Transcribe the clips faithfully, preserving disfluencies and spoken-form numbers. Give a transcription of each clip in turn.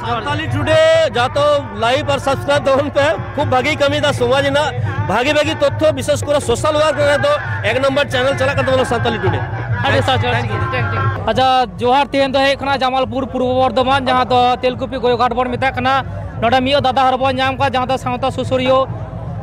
ᱥᱟᱱᱛᱟᱞᱤ ᱴᱩᱰᱮ ᱡᱚᱛᱚ ᱞᱟᱭᱤᱠ ᱟᱨ ᱥᱟᱵᱥᱠᱨᱟᱭᱤᱵ ᱛᱟᱵᱚᱱ ᱯᱮ᱾ ᱠᱷᱩᱵ ᱵᱷᱟᱜᱤ ᱠᱟᱹᱢᱤ ᱫᱟ ᱥᱚᱢᱟᱡᱽ ᱨᱮᱱᱟᱜ ᱵᱷᱟᱜᱤ ᱵᱷᱟᱜᱤ ᱛᱚᱛᱛᱷᱚ, ᱵᱤᱥᱮᱥ ᱠᱚᱨᱮ ᱥᱳᱥᱟᱞ ᱣᱟᱨᱠ ᱨᱮ ᱫᱚ ᱮᱠ ᱱᱚᱢᱵᱚᱨ ᱪᱮᱱᱮᱞ ᱪᱟᱞᱟᱜ ᱠᱟᱱ ᱛᱟᱵᱚᱱᱟ ᱥᱟᱱᱛᱟᱞᱤ ᱴᱩᱰᱮ᱾ ᱟᱹᱰᱤ ᱥᱟᱨᱦᱟᱣ᱾ ᱟᱪᱪᱷᱟ, ᱡᱚᱦᱟᱨ᱾ ᱛᱮᱦᱮᱧ ᱫᱚ ᱦᱮᱡ ᱠᱟᱱᱟ ᱡᱟᱢᱟᱞᱯᱩᱨ, ᱯᱩᱨᱵᱚ ᱵᱚᱨᱫᱷᱚᱢᱟᱱ, ᱡᱟᱦᱟᱸ ᱫᱚ ᱛᱮᱞᱠᱩᱯᱤ ᱜᱚᱭᱜᱷᱟᱴ ᱵᱚᱱ ᱢᱮᱛᱟᱜ ᱠᱟᱱᱟ᱾ ᱱᱚᱰᱮ ᱢᱤᱫ ᱫᱟᱫᱟ ᱦᱚᱲ ᱵᱚᱱ ᱧᱟᱢ ᱠᱚᱣᱟ, ᱡᱟᱦᱟᱸ ᱫᱚ ᱥᱟᱶᱛᱟ ᱥᱩᱥᱟᱹᱨᱤᱭᱟᱹ,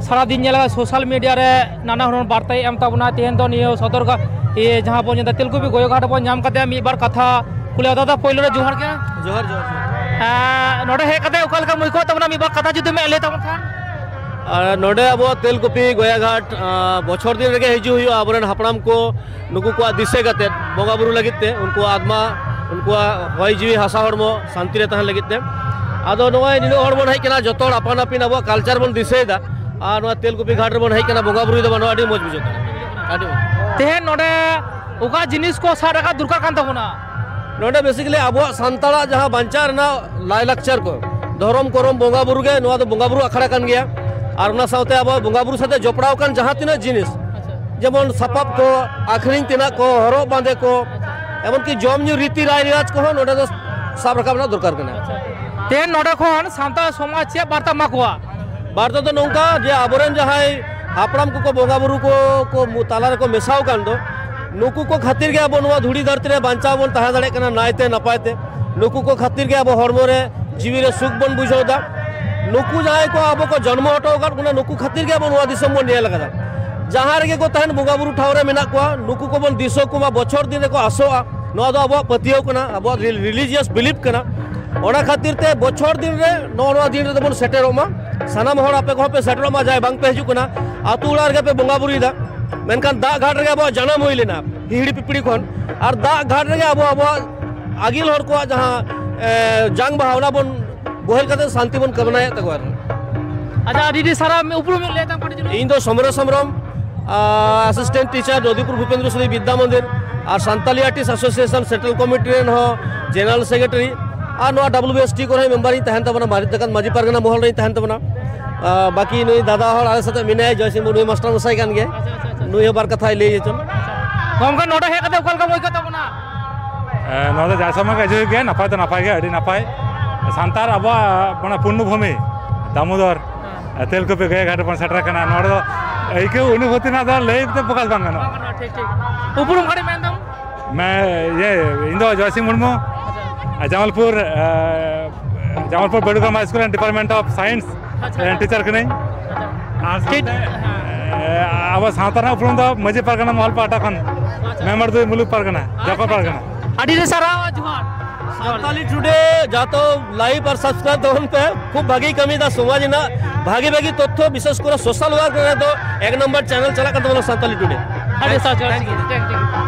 ᱥᱟᱨᱟᱫᱤᱱ ᱧᱮᱞ ᱥᱳᱥᱟᱞ ᱢᱤᱰᱤᱭᱟ ᱨᱮ ᱱᱟᱱᱟ ᱦᱩᱱᱟᱹᱨ ᱵᱟᱨᱛᱟᱭ ᱮᱢ ᱛᱟᱵᱚᱱᱟ᱾ ᱛᱮᱦᱮᱧ ᱫᱚ ᱱᱤᱭᱟᱹ ᱥᱚᱫᱚᱨ ᱜᱟ-, ᱤᱭᱟᱹ ᱡᱟᱦᱟᱸ ᱵᱚᱱ ᱧᱮᱞ ᱮᱫᱟ ᱛᱮᱞᱠᱩᱯᱤ ᱜᱚᱭᱜᱷᱟᱴ ᱵᱚᱱ ᱧᱟᱢ ᱠᱟᱫᱮᱭᱟ᱾ ᱢᱤᱫ ᱵᱟᱨ ᱠᱟᱛᱷᱟ ᱠᱩᱞᱤ᱾ ᱫᱟᱫᱟ, ᱯᱳᱭᱞᱳ ᱨᱮ ᱡᱚᱦᱟᱨ ᱜᱮ᱾ ᱡᱚᱦᱟᱨ, ᱡᱚᱦᱟᱨ, ᱡᱚᱦᱟᱨ᱾ ᱮᱸ, ᱱᱚᱰᱮ ᱦᱮᱡ ᱠᱟᱛᱮ ᱚᱠᱟ ᱞᱮᱠᱟᱢ ᱟᱹᱭᱠᱟᱹᱣ ᱛᱟᱵᱚᱱᱟ? ᱢᱤᱫ ᱵᱟᱨ ᱠᱟᱛᱷᱟ ᱡᱩᱫᱤᱢ ᱞᱟᱹᱭ ᱛᱟᱵᱚᱱ ᱠᱷᱟᱱ᱾ ᱟᱨ ᱱᱚᱰᱮ ᱟᱵᱚᱣᱟᱜ ᱛᱮᱞᱠᱩᱯᱤ ᱜᱚᱭᱟᱜᱷᱟᱴ, ᱟᱸ, ᱵᱚᱪᱷᱚᱨ ᱫᱤᱱ ᱨᱮᱜᱮ ᱦᱤᱡᱩᱜ ᱦᱩᱭᱩᱜᱼᱟ᱾ ᱟᱵᱚᱨᱮᱱ ᱦᱟᱯᱲᱟᱢ ᱠᱚ ᱱᱩᱠᱩ ᱠᱚᱣᱟᱜ ᱫᱤᱥᱟᱹ ᱠᱟᱛᱮᱫ ᱵᱚᱸᱜᱟ ᱵᱩᱨᱩ ᱞᱟᱹᱜᱤᱫ ᱛᱮ, ᱩᱱᱠᱩᱣᱟᱜ ᱟᱛᱢᱟ, ᱩᱱᱠᱩᱣᱟᱜ ᱦᱚᱭ ᱡᱤᱣᱤ ᱦᱟᱥᱟ ᱦᱚᱲᱢᱚ ᱥᱟᱱᱛᱤ ᱨᱮ ᱛᱟᱦᱮᱱ ᱞᱟᱹᱜᱤᱫ ᱛᱮ᱾ ᱟᱫᱚ ᱱᱚᱜᱼᱚᱭ ᱱᱤᱱᱟᱹᱜ ᱦᱚᱲ ᱵᱚᱱ ᱦᱮᱡ ᱠᱟᱱᱟ, ᱡᱚᱛᱚ ᱦᱚᱲ ᱟᱯᱟᱱ ᱟᱹᱯᱤᱱ ᱟᱵᱚᱣᱟᱜ ᱠᱟᱞᱪᱟᱨ ᱵᱚᱱ ᱫᱤᱥᱟᱹᱭᱮᱫᱟ᱾ ᱟᱨ ᱱᱚᱣᱟ ᱛᱮᱞᱠᱩᱯᱤ ᱜᱷᱟᱴ ᱨᱮᱵᱚᱱ ᱦᱮᱡ ᱠᱟᱱᱟ, ᱵᱚᱸᱜᱟ ᱵᱩᱨᱩᱭ ᱫᱟᱵᱚᱱ, ᱱᱚᱣᱟ ᱟᱹᱰᱤ ᱢᱚᱡᱽ ᱵᱩᱡᱷᱟᱹᱜ ᱠᱟᱱᱟ, ᱟᱹᱰᱤ ᱢᱚᱡᱽ᱾ ᱛᱮᱦᱮᱧ ᱱᱚᱰᱮ ᱚᱠᱟ ᱡᱤᱱᱤᱥ ᱠᱚ ᱥᱟᱵ ᱨᱟᱠᱟᱵ ᱫᱚᱨᱠᱟᱨ ᱠᱟᱱ ᱛᱟᱵᱚᱱᱟ? ᱱᱚᱰᱮ basically ᱟᱵᱚᱣᱟᱜ ᱥᱟᱱᱛᱟᱲᱟᱜ ᱡᱟᱦᱟᱸ ᱵᱟᱧᱪᱟᱣ ᱨᱮᱱᱟᱜ ᱞᱟᱭᱼᱞᱟᱠᱪᱟᱨ ᱠᱚ, ᱫᱷᱚᱨᱚᱢ ᱠᱚᱨᱚᱢ ᱵᱚᱸᱜᱟ ᱵᱩᱨᱩ ᱜᱮ, ᱱᱚᱣᱟ ᱫᱚ ᱵᱚᱸᱜᱟ ᱵᱩᱨᱩ ᱟᱠᱷᱲᱟ ᱠᱟᱱ ᱜᱮᱭᱟ᱾ ᱟᱨ ᱚᱱᱟ ᱥᱟᱶᱛᱮ ᱟᱵᱚᱣᱟᱜ ᱵᱚᱸᱜᱟ ᱵᱩᱨᱩ ᱥᱟᱛᱮ ᱡᱚᱯᱲᱟᱣ ᱠᱟᱱ ᱡᱟᱦᱟᱸ ᱛᱤᱱᱟᱹᱜ ᱡᱤᱱᱤᱥ, ᱟᱪᱪᱷᱟ᱾ ᱡᱮᱢᱚᱱ ᱥᱟᱯᱟᱵ ᱠᱚ, ᱟᱠᱷᱨᱤᱧ ᱛᱮᱱᱟᱜ ᱠᱚ, ᱦᱚᱨᱚᱜ ᱵᱟᱸᱫᱮ ᱠᱚ, ᱮᱢᱚᱱᱠᱤ ᱡᱚᱢ ᱧᱩ ᱨᱤᱛᱤ ᱨᱟᱭ ᱨᱤᱣᱟᱡᱽ ᱠᱚᱦᱚᱸ ᱱᱚᱰᱮ ᱫᱚ ᱥᱟᱵ ᱨᱟᱠᱟᱵ ᱨᱮᱱᱟᱜ ᱫᱚᱨᱠᱟᱨ ᱠᱟᱱᱟ᱾ ᱛᱮᱦᱮᱧ ᱱᱚᱰᱮ ᱠᱷᱚᱱ ᱥᱟᱱᱛᱟᱲ ᱥᱚᱢᱟᱡᱽ ᱪᱮᱫ ᱵᱟᱨᱛᱟ ᱮᱢᱟ ᱠᱚᱣᱟ? ᱵᱟᱨᱛᱟ ᱫᱚ ᱱᱚᱝᱠᱟ ᱡᱮ ᱟᱵᱚᱨᱮᱱ ᱡᱟᱦᱟᱸᱭ ᱦᱟᱯᱲᱟᱢ ᱠᱚᱠᱚ ᱵᱚᱸᱜᱟ ᱵᱩᱨᱩ ᱠᱚ, ᱠᱚ ᱢᱩ-, ᱛᱟᱞᱟ ᱨᱮᱠᱚ ᱢᱮᱥᱟᱣ ᱟᱠᱟᱱ ᱫᱚ, ᱱᱩᱠᱩ ᱠᱚ ᱠᱷᱟᱹᱛᱤᱨ ᱜᱮ ᱟᱵᱚ ᱱᱚᱣᱟ ᱫᱷᱩᱲᱤ ᱫᱷᱟᱹᱨᱛᱤ ᱨᱮ ᱵᱟᱧᱪᱟᱣ ᱵᱚᱱ ᱛᱟᱦᱮᱸ ᱫᱟᱲᱮᱭᱟᱜ ᱠᱟᱱᱟ ᱱᱟᱭᱛᱮ ᱱᱟᱯᱟᱭ ᱛᱮ᱾ ᱱᱩᱠᱩ ᱠᱚ ᱠᱷᱟᱹᱛᱤᱨ ᱜᱮ ᱟᱵᱚ ᱦᱚᱲᱢᱚ ᱨᱮ, ᱡᱤᱣᱤ ᱨᱮ ᱥᱩᱠ ᱵᱚᱱ ᱵᱩᱡᱷᱟᱹᱣ ᱮᱫᱟ᱾ ᱱᱩᱠᱩ ᱡᱟᱦᱟᱸᱭ ᱠᱚ ᱟᱵᱚ ᱠᱚ ᱡᱚᱱᱢᱚ ᱦᱚᱴᱚ ᱟᱠᱟᱫ ᱵᱚᱱᱟ, ᱱᱩᱠᱩ ᱠᱷᱟᱹᱛᱤᱨ ᱜᱮ ᱟᱵᱚ ᱱᱚᱣᱟ ᱫᱤᱥᱚᱢ ᱵᱚᱱ ᱧᱮᱞ ᱟᱠᱟᱫᱟ᱾ ᱡᱟᱦᱟᱸ ᱨᱮᱜᱮ ᱠᱚ ᱛᱟᱦᱮᱱ, ᱵᱚᱸᱜᱟ ᱵᱩᱨᱩ ᱴᱷᱟᱶ ᱨᱮ ᱢᱮᱱᱟᱜ ᱠᱚᱣᱟ, ᱱᱩᱠᱩ ᱠᱚᱵᱚᱱ ᱫᱤᱥᱟᱹ ᱠᱚᱢᱟ, ᱵᱚᱪᱷᱚᱨ ᱫᱤᱱ ᱨᱮᱠᱚ ᱟᱥᱚᱜᱼᱟ᱾ ᱱᱚᱣᱟ ᱫᱚ ᱟᱵᱚᱣᱟᱜ ᱯᱟᱹᱛᱭᱟᱹᱣ ᱠᱟᱱᱟ, ᱟᱵᱚᱣᱟᱜ ᱨᱤ-, religious belief ᱠᱟᱱᱟ᱾ ᱚᱱᱟ ᱠᱷᱟᱹᱛᱤᱨ ᱛᱮ ᱵᱚᱪᱷᱚᱨ ᱫᱤᱱ ᱨᱮ ᱱᱚᱜᱼᱚ ᱱᱚᱣᱟ ᱫᱤᱱ ᱨᱮᱫᱚ ᱵᱚᱱ ᱥᱮᱴᱮᱨᱚᱜ ᱢᱟ᱾ ᱥᱟᱱᱟᱢ ᱦᱚᱲ ᱟᱯᱮ ᱠᱚᱦᱚᱸ ᱯᱮ ᱥᱮᱴᱮᱨᱚᱜ ᱢᱟ, ᱡᱟᱦᱟᱸᱭ ᱵᱟᱝ ᱯᱮ ᱦᱤᱡᱩᱜ ᱠᱟᱱᱟ᱾ ᱟᱹᱛᱩ ᱚᱲᱟᱜ ᱨᱮᱜᱮ ᱯᱮ ᱵᱚᱸᱜᱟ ᱵᱩᱨᱩᱭᱮᱫᱟ, ᱢᱮᱱᱠᱷᱟᱱ ᱫᱟᱜ ᱜᱷᱟᱴ ᱨᱮᱜᱮ ᱟᱵᱚᱣᱟᱜ ᱡᱟᱱᱟᱢ ᱦᱩᱭ ᱞᱮᱱᱟ, ᱦᱤᱦᱤᱲᱤ ᱯᱤᱯᱤᱲᱤ ᱠᱷᱚᱱ᱾ ᱟᱨ ᱫᱟᱜ ᱜᱷᱟᱴ ᱨᱮᱜᱮ ᱟᱵᱚ ᱟᱵᱚᱣᱟᱜ ᱟᱹᱜᱤᱞ ᱦᱚᱲ ᱠᱚᱣᱟᱜ ᱡᱟᱦᱟᱸ, ᱮ, ᱡᱟᱝ ᱵᱟᱦᱟ, ᱚᱱᱟ ᱵᱚᱱ ᱵᱚᱦᱮᱞ ᱠᱟᱛᱮ ᱥᱟᱱᱛᱤ ᱵᱚᱱ ᱠᱟᱢᱱᱟᱭᱮᱫ ᱛᱟᱠᱚᱣᱟ ᱟᱨᱠᱤ᱾ ᱟᱪᱪᱷᱟ, ᱟᱹᱰᱤ ᱟᱹᱰᱤ ᱥᱟᱨᱦᱟᱣ᱾ ᱩᱯᱨᱩᱢ ᱞᱟᱹᱭ ᱛᱟᱢ ᱠᱟᱹᱴᱤᱡ ᱪᱩᱞᱩᱝ᱾ ᱤᱧ ᱫᱚ ᱥᱚᱢᱨᱮᱥ ᱦᱮᱢᱵᱨᱚᱢ, ᱟ, assistant teacher, ᱱᱚᱫᱤᱯᱩᱨ ᱵᱷᱩᱯᱮᱱᱫᱨᱚ ᱥᱨᱤ ᱵᱤᱫᱽᱫᱟ ᱢᱚᱱᱫᱤᱨ, ᱟᱨ Santali Artist Association Central Committee ᱨᱮᱱ ᱦᱚᱸ general secretary, ᱟᱨ ᱱᱚᱣᱟ W B S T ᱠᱚᱨᱮ ᱦᱚᱸ member ᱤᱧ ᱛᱟᱦᱮᱱ ᱛᱟᱵᱚᱱᱟ, ᱢᱟᱨᱮ ᱡᱟᱠᱟᱛ ᱢᱟᱹᱡᱷᱤ ᱯᱟᱨᱜᱟᱱᱟ ᱢᱚᱦᱚᱞ ᱨᱮᱧ ᱛᱟᱦᱮᱱ ᱛᱟᱵᱚᱱᱟ᱾ ᱟ, ᱵᱟᱹᱠᱤ ᱱᱩᱭ ᱫᱟᱫᱟ ᱦᱚᱲ ᱟᱞᱮ ᱥᱟᱛᱮ ᱢᱮᱱᱟᱭᱟ, ᱡᱚᱭ ᱥᱤᱝ, ᱱᱩᱭ ᱢᱟᱥᱴᱟᱨ ᱢᱚᱥᱟᱭ ᱠᱟᱱ ᱜᱮᱭᱟ, ᱟᱪᱪᱷᱟ, ᱟᱪᱪᱷᱟ, ᱟᱪᱪᱷᱟ᱾ ᱱᱩᱭ ᱦᱚᱸ ᱵᱟᱨ ᱠᱟᱛᱷᱟᱭ ᱞᱟᱹᱭ ᱦᱚᱪᱚᱱ᱾ ᱜᱚᱢᱠᱮ, ᱱᱚᱰᱮ ᱦᱮᱡ ᱠᱟᱛᱮ ᱚᱠᱟ ᱞᱮᱠᱟᱢ ᱟᱹᱭᱠᱟᱹᱣ ᱛᱟᱵᱚᱱᱟ? ᱮ, ᱱᱚᱣᱟ ᱫᱚ ᱡᱟᱭ ᱥᱟᱢᱟᱝ ᱜᱮ ᱦᱤᱡᱩᱜ ᱦᱩᱭᱩᱜ ᱜᱮᱭᱟ, ᱱᱟᱯᱟᱭ ᱫᱚ ᱱᱟᱯᱟᱭ ᱜᱮ, ᱟᱹᱰᱤ ᱱᱟᱯᱟᱭ᱾ ᱥᱟᱱᱛᱟᱲ ᱟᱵᱚᱣᱟᱜ ᱢᱟᱱᱮ ᱯᱩᱱᱱᱚ ᱵᱷᱩᱢᱤ ᱫᱟᱢᱳᱫᱚᱨ ᱦᱮᱸ᱾ ᱛᱮᱞᱠᱩᱯᱤ ᱜᱟᱹᱭ ᱜᱷᱟᱴ ᱵᱚᱱ ᱥᱮᱴᱮᱨ ᱟᱠᱟᱱᱟ᱾ ᱱᱚᱰᱮ ᱫᱚ ᱟᱹᱭᱠᱟᱹᱣ ᱚᱱᱩᱵᱷᱩᱛᱤ ᱨᱮᱱᱟᱜ ᱫᱚ ᱞᱟᱹᱭ ᱛᱮ ᱯᱨᱚᱠᱟᱥ ᱵᱟᱝ ᱜᱟᱱᱚᱜᱼᱟ᱾ ᱵᱟᱝ ᱜᱟᱱᱚᱜᱼᱟ, ᱴᱷᱤᱠ, ᱴᱷᱤᱠ᱾ ᱩᱯᱨᱩᱢ ᱠᱟᱹᱴᱤᱡ ᱢᱮᱱ ᱛᱟᱢ᱾ मैं ये इंदौर जय सिंह मुर्मू, अच्छा। जमालपुर, अ, Jamalpur Bedugram high school and department of science अच्छा। ᱨᱮᱱ ᱴᱤᱪᱟᱨ ᱠᱟᱹᱱᱟᱹᱧ᱾ ᱟᱨ ᱴᱷᱤᱠ᱾ ᱥᱟᱶᱛᱮ, ᱮ, ᱟᱵᱚ ᱥᱟᱶᱛᱟ ᱨᱮᱱᱟᱜ ᱩᱯᱨᱩᱢ ᱫᱚ ᱢᱟᱹᱡᱷᱤ ᱯᱟᱨᱜᱟᱱᱟ ᱢᱚᱦᱚᱞ ᱯᱟᱦᱴᱟ ᱠᱷᱚᱱ, ᱟᱪᱪᱷᱟ᱾ ᱢᱮᱢᱵᱟᱨ ᱫᱩᱭ ᱢᱩᱞᱩᱠ ᱯᱟᱨᱜᱟᱱᱟ, ᱡᱟᱯᱟᱜ ᱟᱪᱪᱷᱟ, ᱯᱟᱨᱜᱟᱱᱟ᱾ ᱟᱪᱪᱷᱟ᱾ ᱟᱹᱰᱤ ᱟᱹᱰᱤ ᱥᱟᱨᱦᱟᱣ, ᱡᱚᱦᱟᱨ᱾ ᱥᱟᱱᱛᱟᱞᱤ ᱴᱩᱰᱮ ᱡᱚᱛᱚ ᱞᱟᱭᱤᱠ ᱟᱨ ᱥᱟᱵᱥᱠᱨᱟᱭᱤᱵ ᱛᱟᱵᱚᱱ ᱯᱮ᱾ ᱠᱷᱩᱵ ᱵᱷᱟᱜᱤ ᱠᱟᱹᱢᱤᱭᱮᱫᱟ ᱥᱚᱢᱟᱡᱽ ᱨᱮᱱᱟᱜ ᱵᱷᱟᱜᱤ ᱵᱷᱟᱜᱤ ᱛᱚᱛᱛᱷᱚ, ᱵᱤᱥᱮᱥ ᱠᱚᱨᱮ ᱥᱳᱥᱟᱞ ᱣᱟᱨᱠ ᱨᱮᱫᱚ ᱮᱠ ᱱᱚᱢᱵᱚᱨ ᱪᱮᱱᱮᱞ ᱪᱟᱞᱟᱜ ᱠᱟᱱ ᱛᱟᱵᱚᱱᱟ ᱥᱟᱱᱛᱟᱞᱤ ᱴᱩᱰᱮ᱾ ᱟᱹᱰᱤ ᱥᱟᱨᱦᱟᱣ, ᱡᱚᱦᱟᱨ᱾ Thank you. Thank you.